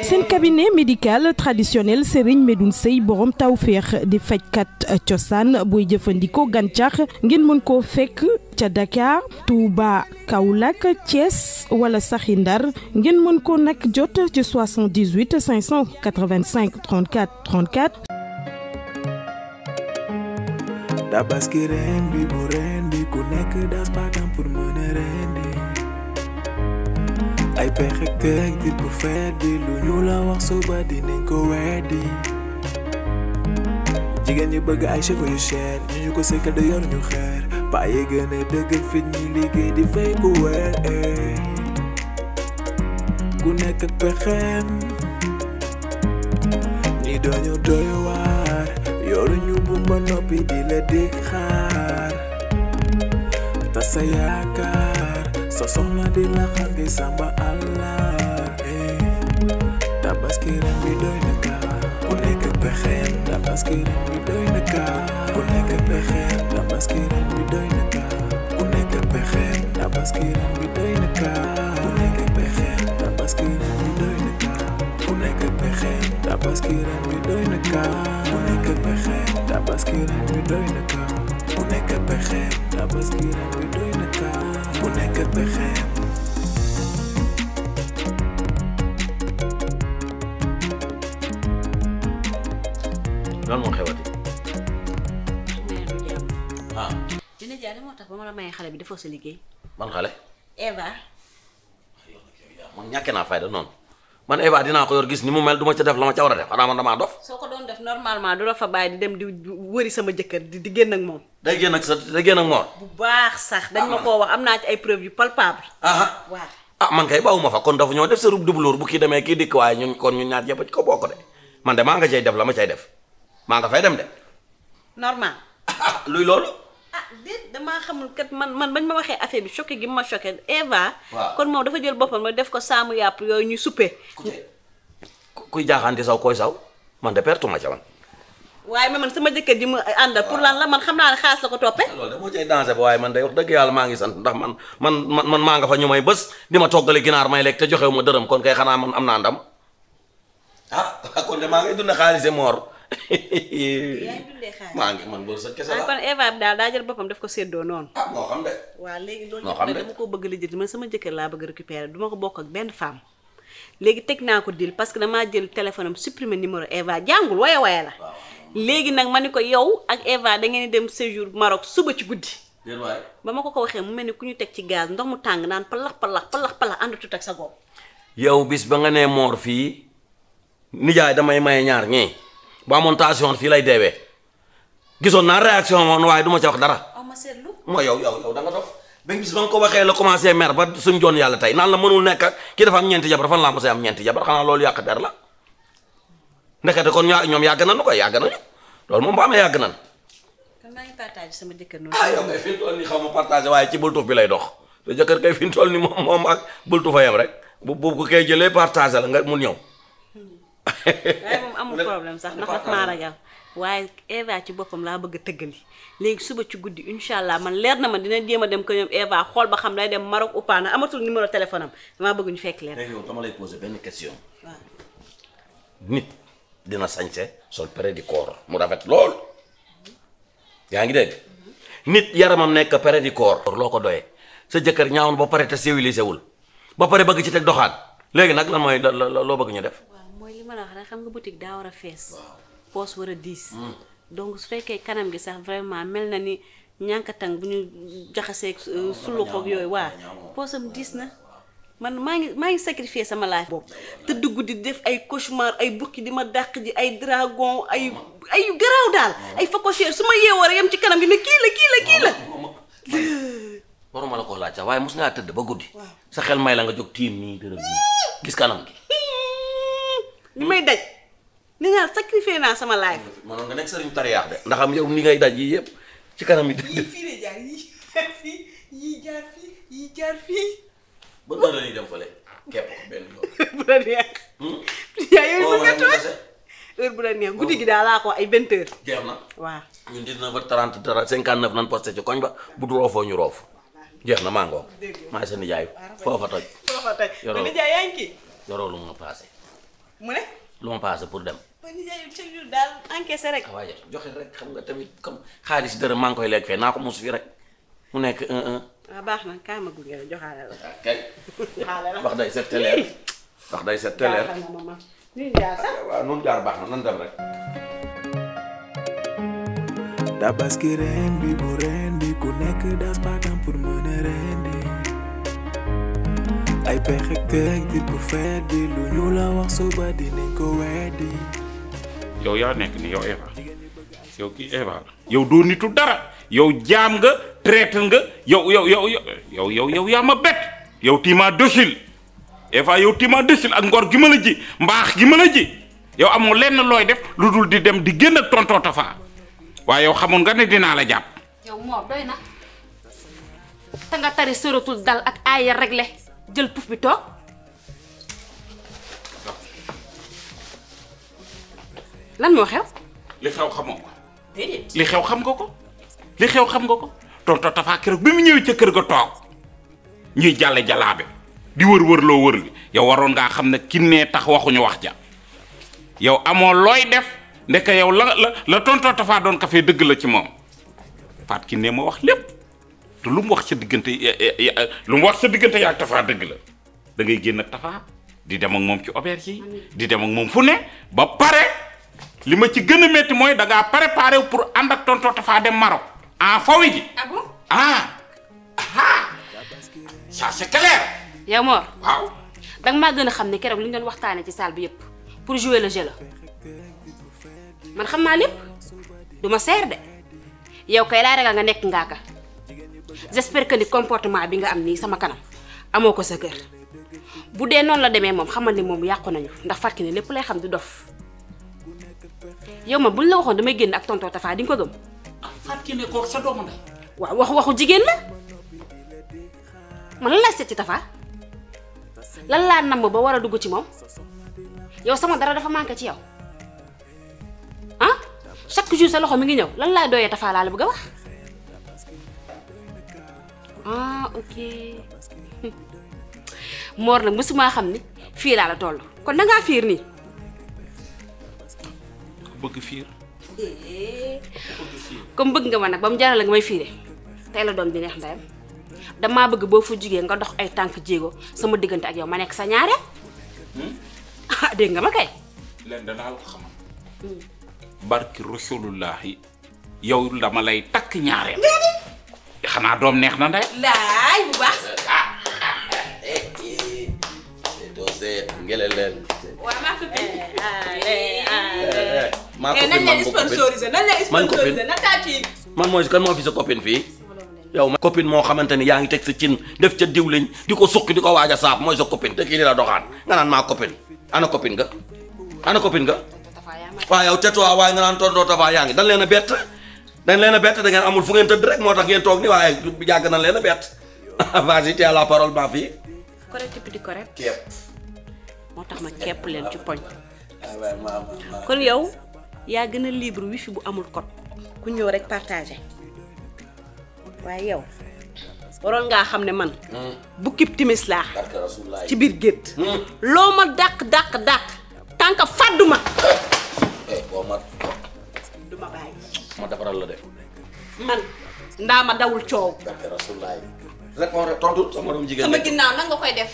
seen cabinet médical traditionnel Serigne Medoune Sey borom tawféex di fajkat cosaan booy jëfandikoo gàncax ngeen mën koo fekk ca Dakar Touba Kaolack Thiès wala saxi Ndar ngeen mën ko nag jot ci 78 585 34 34. Tabaski ren bi bu ren bi ku nekk das bakam pour mën a rendi ay pexe teg di pour feet bi lu ñu la wax suba dinañ ko weddi jigéen ñi bëgg ay cheveux yu cher ñu ko sekkal da yor ñu xeer paa yi gën a dëgg fit ñi liggéey di fay ku weer ku nekk ak pexem ñi dañu doy waar yoru ñu bumba noppi di la dig xaar ta sa yaakaar sa soxna di la xar gi samba Allah tabaski ren bi doy na kaa ku nekk pexeem tabaski ren bi doy na kaa ku nekk pexeem tabaski ren bi doy na kaa ku nekk pexeem tabaski ren bi doy na kaa ku nekk pexeem tabaski ren bi doy na kaa ku nekk pexeem tabaski ren bi doy na kaa ku nekk pexeem tabaski ren bi doy na kaa ku nekk pexeem tabaski ren bi doy na kaa ku nekk pexeem lan moo xewati dina jaar moo tax ba ma la mayee xale bi defoo sa liggéey. man xale Eva. man ñàkkee naa fayda noonu man Eva dinaa ko yor gis ni mu mel du ma ca def la ma ca war a def xanaa man damaa dof. soo ko doon def normalement du la fa bàyyi di dem di wëri sama jëkkër di génn ak moom. day génn ak moom. bu baax sax dañ ma koo wax am naa ci ay preuves yu palpable. waaw man kay bawuma fa kon dafa ñoo def sa rub dubloor bu kii demee kii dikk waaye ñun kon ñun ñaar yëpp ci ko bokk de man de maa nga cay def la ma cay def maa nga fay dem de. normal. luy loolu. déet damaa xamul kat man bañ ma waxee affaire bi choqué gi ma choqué Eva. waaw kon moom dafa jël boppam ma def ko saamu yàpp yooyu ñuy suppee. kuy jaaxaanti saw koy saw man de pertu ma ca man. waaye man sama jëkkër ji mu àndal pour lan la man xam naa ne xaalis la ko toppee. loolu de moo cay danger ba waaye man day wax dëgg yàlla maa ngi sant ndax man maa nga fa ñu may bés di ma toggale ginaar may lekk te joxewu ma dërëm kon kay xanaa man am naa ndam kon de maa ngi dund xaalise moor. yaa ngi dundee xaalis maa ngi man bër sa kese la kon Eva bi daal daa jël boppam def ko séddoo noonu. moo xam de. waaw léegi loolu moo xam de dama ko bëgg li jël man sama jëkkër laa bëgg récupérer du ma ko bokk ak benn femme léegi teg naa ko dil parce que damaa jël téléphone am supprimer numéro Eva jàngul waya la léegi nag ma ni ko yow ak Eva da ngeen di dem séjour Maroc suba ci guddi. ba ma ko waxee mu mel ni ku ñu teg ci gaz ndox mu tàng naan palax àndatut ak sa gopp. yow bis ba nga nee moor fii nijaay damay maye ñaar ñii ba amoon tension fii lay deewee gisoon naa réaction moom waaye du ma ca wax dara. ma seetlu. mooy yow da nga dof ba bis ba nga ko waxee la commencé mer ba suñ joon yàlla tey naan la mënul nekk ak kii dafa am ñeenti jabar fan laa mos a am ñeenti jabar xanaa loolu yàq der la ndekete kon ñoom yàgg nañu koy yàgg nañu loolu moom ba amee yàgg nañ. kon maa ngi partagé sama jëkkër noonu. yow kay fi mu toll nii xaw ma partagé waaye ci bultuf bi lay dox te jëkkër kay fi mu toll nii moom ak bultufa yam rek bu ko koy jëlee partagé la nga mun ñëw. waaye moom amul problème sax ndax daf maa ragal waaye Eva ci boppam laa bëgg a tëggali léegi suba ci guddi incha allah man leer na ma dina jéem a dem ko ñoom Eva xool ba xam day dem Maroc ou pas na amatul numéro téléphone am damaa bëgg ñu fekk leen. léegi yow dama lay poser benn question. waaw nit dina sañse sol près du corps mu rafet lool yaa ngi dégg nit yaramam nekk près du corps. loo ko doyee sa jëkkër ñaawoon ba pare te civilisé wul ba pare bëgg ci teg doxaan léegi nag lan mooy loo bëgg ñu def. mooy li ma la wax rek xam nga boutique daa war a fees. poos war a diis. donc su fekkee kanam gi sax vraiment mel na ni ñànkatang bu ñu jaxasee sulu xoog yooyu waa poosam diis na man maa ngi sacrifier sama life boobu te dugg di def ay cauchemar ay bukki di ma dàq ji ay dragon ay garaaw daal ay facochère su ma yeewoo rek yam ci kanam gi ne kii la waruma la ko laaj sax waaye mos ngaa tëdd ba guddi sa xel may la nga jóg tiim nii dërëm nii gis kanam gi li may daj li nga sacrifier naa sama life. mënoon nga nekk sëriñ tariyaax de ndax am yow ni ngay daj yi yëpp ci kanam yi. yii fii de jaar yii jaar fii. ba heure la ñuy dem fële képp ko benn yoon. bu la neex. yaa yooyu bëgg nga toog heure bu la neex guddi gi daal laa ko ay 20 heures. jeex na waaw. ñun 19h30 59 nan posté ci koñ ba bu du roofoo ñu roof jeex na maa ngoog maa sa nijaay foofa toj yoroo nijaay yaa ngi kii yoroo lu ma paase mu ne lu ma paase pour dem nijaay chaque jour daal encaissé rek waaye joxe rek xam nga tamit comme xaalis dërëm maa ngi koy lekk fee naa ko mos fi rek mu nekk 1-1 waaw baax na kaa ma gunge la joxaale la kay wax day set teleer wax day set teleer waaw noonu jaar baax na nan dem rek Tabaski ren bi bu ren bi ku nekk das bagam pour mën a rendi ay pexe teg di pour feet bi lu ñu la wax suba dinañ ko weddi yow yaa nekk ni yow Eva yow kii Eva yow doo nitu dara yow jaam nga traite nga yow yaa ma bett yow tiima docile Eva yow tiima docile ak ngor gi ma la ji mbaax gi ma la ji yow amoo lenn looy def lu dul di dem di génn ak tonton Tafa waaye yow xamoon nga ne dinaa la jàpp. yow moo doy na te nga tari suratul dal ak aaya réglé jël puf bi toog lan moo xew. li xew xamoo ko. déedéet li xew xam nga ko. li xew xam nga ko tonton Tafa keroog bi mu ñëwee ca kër ga toog ñuy jàlle jalaabe di wër loo wër li yow waroon ngaa xam ne ki nee tax waxuñu wax ja yow amoo looy def. ndeke yow la tonton Tafa doon ka fee dëgg la ci moom Fatou Kiné ma wax lépp te lu mu wax sa diggante yaa ak Tafa dëgg la da ngay génn ak Tafa di dem ak moom ci auberge yi di dem ak moom fu ne ba pare li ma ci gën a métti mooy da ngaa préparé pour ànd ak tonton Tafa dem Maroc en fawi ji. ah bon ça c'est clair. yow Mor waaw danga maa gën a xam ne keroog li ñu doon waxtaanee ci salle bi yëpp pour jouer le jeu la man xam naa lépp du ma seer de yow kay laa ragal nga nekk ngaaka j'espère que ni comportement bi nga am nii sama kanam amoo ko sa kër bu dee noonu la demee moom xamal ni moom yàqu nañu ndax Fatou Kiné lépp lay xam du dof yow man buñ la waxoon damay génn ak tonton Tafa di nga ko gëm. Fatou Kiné kooku sa doomu ndey. waaw waxu jigéen la man lan laa seet ci Tafa lan laa namm ba war a dugg ci moom yow sama dara dafa manqué ci yow. chaque jour sa loxo mi ngi ñëw lan laay doyee Tafa laa la bëgg a wax ok Mor nag mësuma xam ni fii laa la toll kon dangaa fiir nii. bëgg fiir. comme bëgg nga ma nag ba mu jaral la nga may fiire tey la doom bi neex ndeyam damaa bëgg boo fa jugee nga dox ay tànk jéego sama diggante ak yow ma nekk sa ñaare. dégg nga ma kay. leen danaa la ko xamal. barki rasulullahi yow dama lay takk ñaareel. xanaa doom neex na ndey. laay bu baax. doo seet ngeleleel. waaw maa ko fi. maa ko fi nañ leen sponsorisé nañ leen sponsorisé na taati. man mooy kan moo fi sa copine fii. yow ma copine moo xamante ni yaa ngi teg sa cin def ca diwliñ di ko suqi di ko waaj a saaf mooy sa copine te kii di la doxaan nga naan maa copine ana copine nga ana copine nga. waaw yow tet-toi waaye nga naan tonton Tafa yaa ngi dañ leen a bett da ngeen amul fu ngeen tëdd rek moo tax ngeen toog ni waaye yàgg nañ leen a bett vas-y tu as la parole ma fille. correct di correct. képp. moo tax ma képp leen ci poñ. kon yow yaa gën a libre wifi bu amul code ku ñëw rek partagé waaye yow waroon ngaa xam ne man. bukkib timis laa ci biir gétt. loo ma dàq tànk fàddu ma. boo ma. du ma bàyyi. ma defaral la de. man ndaa ma dawul coow. répond rek tontu sama doom jigéen sama ginnaaw nan nga koy def.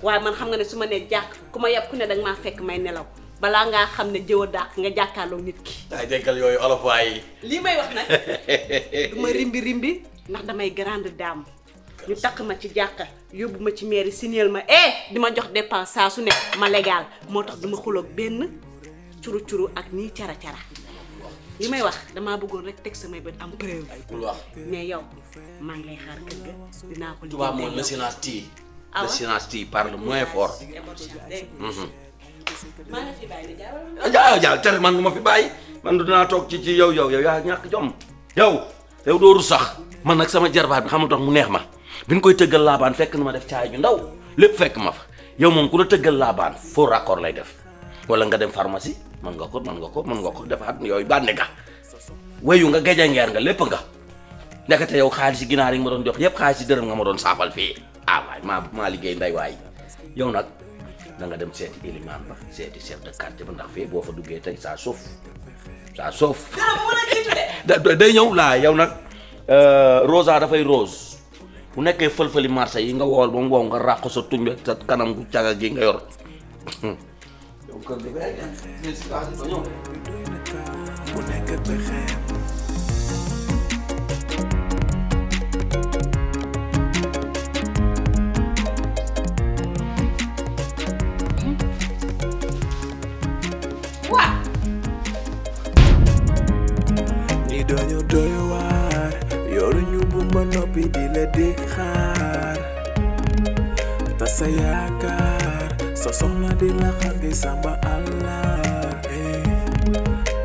waaye man xam nga ne su ma nee jàkk ku ma yab ku ne danga maa fekk may nelaw balaa ngaa xam ne jëw a dàq nga jàkkaarloo nit ki. ay dénkal yooyu olof waay. lii may wax nag du ma rimbi ndax damay grande dame ñu takk ma ci jàkka yóbbu ma ci mairie signal ma di ma jox dépense saa su ne ma légal moo tax du ma xuloog benn curu ak nii cara li may wax damaa bëggoon rek teg samay bët am preuve. mais yow maa ngi lay xaar kër ga dinaa ko. tubaab mooy le silence tii. le silence tii parle moins fort. maa ngi fi bàyyi de jaal tere man du ma fi bàyyi man du dinaa toog ci yow yaa ñàkk jom yow dooru sax man nag sama jarbaat bi xamul tax mu neex ma bi ñu koy tëggal laabaan fekk na ma def caay ju ndaw lépp fekk ma fa yow moom ku la tëggal laabaan faux raccord lay def wala nga dem pharmacie mën nga ko defaat yooyu bànne nga weyu nga gejangeer nga lépp nga ndekete yow xaalis ginaar yi nga ma doon jox yëpp xaalis dërëm nga ma doon saafal fii waay maa liggéey nday waay yow nag da nga dem seeti élimaan ba seeti chef de quartier ba ndax fii boo fa duggee tey saa suuf day ñëw laa yow nag rosa dafay rose bu nekkee fël-fëli marché yi nga wool ba mu wow nga ràq sa tuñ sa kanam gu caga gi nga yor yow kër gi ba ñëw ku nekk pexeem ñi dañu doy waar yoruñu bumba noppi di la di xaar ta sa yaakaar sa soxna di la xaar di samba allah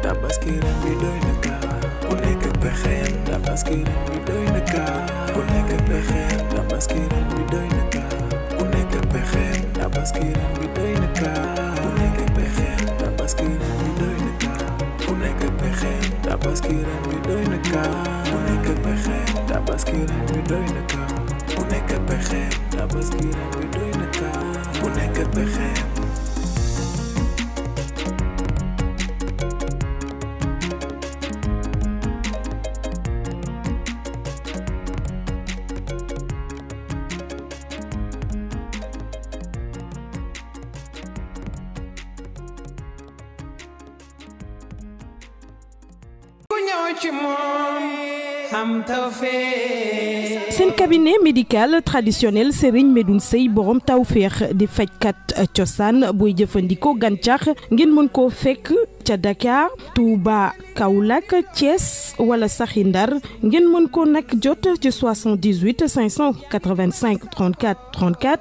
tabaski ren bi doy na kaa ku nekk pexeem tabaski ren bi doy na kaa ku nekk pexeem tabaski ren bi doy na kaa ku nekk pexeem tabaski ren bi doy na kaa ku nekk pexeem tabaski ren bi doy na kaa ku nekk pexeem tabaski ren bi doy na kaa ku nekk pexeem tabaski ren bi doy na kaa ku nekk pexeem tabaski ren bi doy na kaa ku nekk pexeem seen cabinet médical traditionnel Serigne Medoune Seye borom tawféex di fajkat cosaan booy jëfandikoo gàncax ngeen mën koo fekk ca Dakar Touba Kaolack Thiès wala saxi Ndar ngeen mën ko nag jot ci 78 585 34 34